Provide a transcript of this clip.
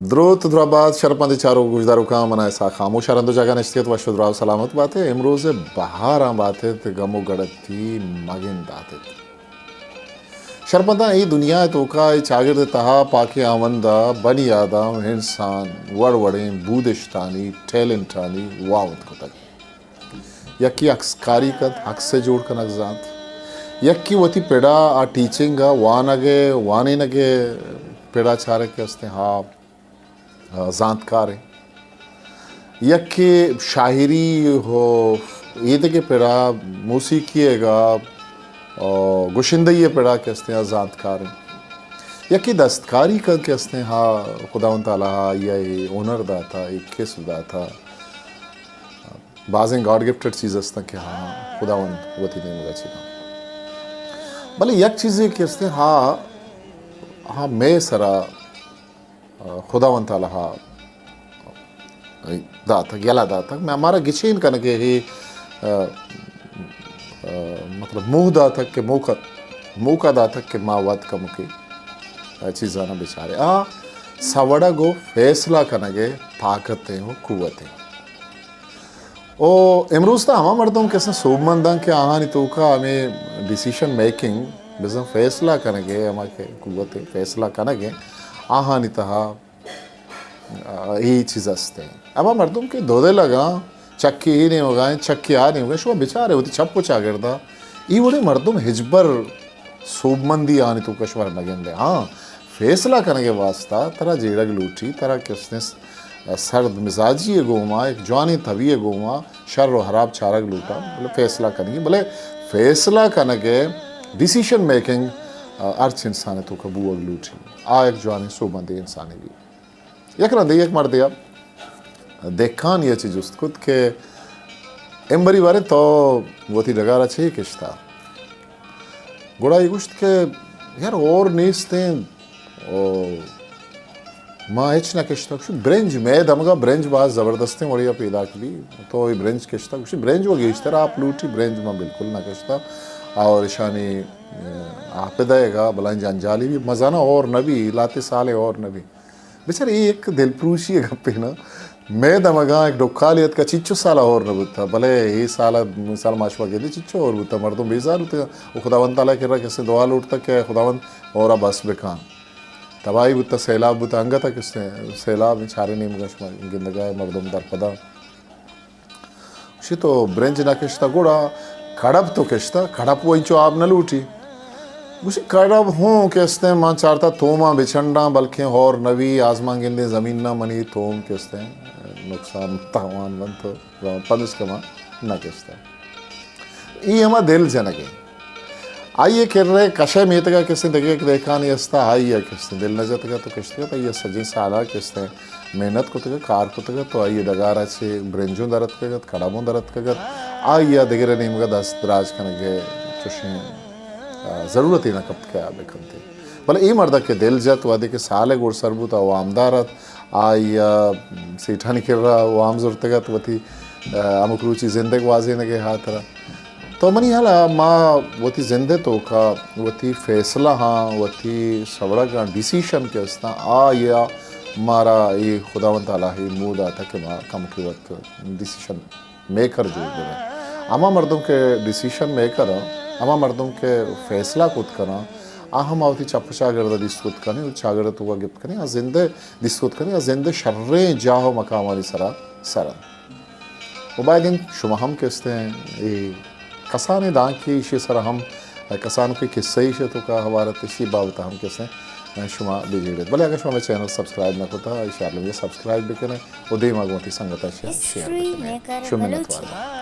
دروت درابات شرپندیں چاروک گوشداروکاں، من اسحاق خاموش ءَ رند ءُ جاگہ نشتگ ات، وش ءُ دراہ ءُ سلامت بات ات۔ امروز ءِ بہاراں بات ات، گم ءُ گڑتی مگندات ات۔ شرپنداں، اے دنیا ءِ توکا، اے چاگرد ءِ تہا پاکیں ہاوند ءَ بنی آدم، انسان، وڑ وڑیں بودشتانی، ٹیلنٹانی واہند کتگ۔ یکے عکس کاری کنت، عکس ءِ جوڑ کنگ زانت۔ یکے وتی پڑا آ ٹیچنگ ءَ، وانگ ءِ، وانینگ ءِ پڑا چارگ کہ استیں ہا، آ، زانتکار ایں۔ یکے شاعری ءُ ایدگہ پڑا، موسیقی ءِ گا، آ، گشندہی ءِ پڑا کہ استیں ہا زانتکار ایں۔ یکے دستکاری کنت کہ استیں ہا خداوند تعالی ءَ آئی ءَ اے ہنر داتا، اے کسب داتا۔ بازیں گاڈ گفٹڈ چیز استاں کہ ہاں، خداوند وتی نیمگا چی داں۔ بلے یک چیزے کہ استیں ہا، ہا مئے سرا، آ، خداوند تعالی ہا داتگ، یلہ داتگ۔ مئے ہمارا گچین کنگے ہے، آ، آ، مطلب موہ داتگ کہ موقع، موقع داتگ کہ ما وت کمکے، آ، چیزانا بچارے۔ آ سوڑگ ءُ فیصلہ کنگے طاقت ایں ءُ قوت ایں۔ او امروز تاں ہما مردم کہ استیں سوبمنداں کہ آہانی توکا ہمے ڈیسیشن میکنگ، بزاں فیصلہ کنگے، ہما کہ قوت فیصلہ کنگے، آہانی تہا، آ، اے چیز استیں۔ ہما مردم کہ دو دلگاں، چکی اے نیمگا ایں، چکی آ نیمگا، شما بچارے وتی چپ ءُ چاگردا، اے وڑیں مردم ہچبر سوبمندی آنی توکا شمارا نہ گندے۔ ہاں، فیصلہ کنگ ءِ واسطہ ترا جیڑگ لوٹی، ترا کہ استیں س-، سرد مزاجی ءِ گوما، یک جوانیں تبی ءِ گوما، شر ءُ حراب چارگ لوٹا، بلے فیصلہ کنگی، بلے فیصلہ کنگ ءِ ڈیسیشن میکنگ، آ، ہرچ انسان ءِ توکا بوگ لوٹی۔ آ یک جوانیں سوبمندیں انسانے بی۔ یک رندے یک مردے ءَ دہکانے ءَ چہ جست کت کہ امبری باریں تو وتی ڈگار ءَ چے کشتا؟ گڑا اے گوشت کہ یار، ہور نیستیں، او، ما ہچ نہ کشتا۔ گوشت، برنج، مئے دمگا برنج باز زبردستیں وڑے ءَ پیداک بی، تو اے برنج کشتا؟ گوشت، برنج و گیشتر آپ لوٹی، برنج ما بالکل نہ کشتا۔ اور اشانی، اه، آپ دئیگا بلائیں جنجالی بی، مزانہ ہور نہ بی، لاتے سالے ہور نہ بی۔ بچار، اے یک دلپروشی ءِ گپے نا۔ مئے دمگاں یک ڈکالے اتکا، چچو سالا ہور نہ بوتا، بلے اے سالا، مثال، ما شما گندے چچو ہور بوتا، مردم بیزار بوتگا۔ و خداوند تعالی کرا کسے دعا لوٹتا کہ خداوند ہورا بس بکن۔ تباہی بوتا، سیلاب بوتا، انگتا کسے سیلاب، چارے نیمگا شما گندگا مردم درپدا۔ گوشی، تو برنج نہ کشتہ، گڑا کڑب تو کشتہ؟ کڑب و انچو آب نہ لوٹی۔ گوشی، کڑب ہوں کہ استیں، من چارتا توماں بچنڈاں، بلکیں ہور نہ بی، آزمانگندیں زمین نہ منی توم کہ استیں، نقصان تاوان بنت، تو پمیشکا من نہ کشتہ۔ ای ہما دل جنگیں۔ آئی ء کرا کش ء میتگ ء کسیں دگہ یک دہکانے است ات، آئی ء کسیں دل نہ جتگ ات و کشتگ ات، آئی ء سجہیں سال ء کسیں محنت کتگ ات، کار کتگ ات و آئی ء ڈگار ء چہ برنجوں در اتکگ ات، کڑموں در اتکگ ات، آئی ء دگرے نیمگ ء دست دراج کنگ ء چشیں، آ، ضرورتے نہ کپت کہ آ بہ کنت۔ بلے اے مرد ء کہ دل جت، وہدے کہ سال ء گڈسر بوت، آ وامدار ات، آئی ء سیٹھانی کرا وام زرتگ ات، وتی، آ، ہمک روچی زند ء گوازینگ ء ہاترا۔ تو منی ہیال ء ما وتی زند ء توکا وتی فیصلہ آں، وتی سوڑگ آں، ڈیسیشن کہ استاں، آئی ء مارا اے خداوند تعالی ء اے موہ داتگ کہ ما کمکے وت ڈیسیشن میکر جوڑ بہ بیں۔ ہما مردم کہ ڈیسیشن میکر آں، ہما مردم کہ فیصلہ کت کناں، آ ہما وتی چپ ء چاگرد ء دیست کت کنیں، چاگرد ء توکا گپت کنیں، آ زند ء دیست کت کنیں، آ زند ء شریں جاہ و مقامانی سرا سر انت۔ و باید انت شما ہم کہ استیں اے کسانیں دانکے ایشی سرا ہم، کسانکیں کسہ ایشی توکا ہوار ات، ایشی بابت ہم کہ استیں شما بجیڑ ات۔ بلے اگر شما مئے چینل سبسکرائب نہ کتا، ایشی ء لوگ سبسکرائب بکنے و دیما گوں وتی سنگتاں شیئر، شیئر بکنے۔ شما منتوار۔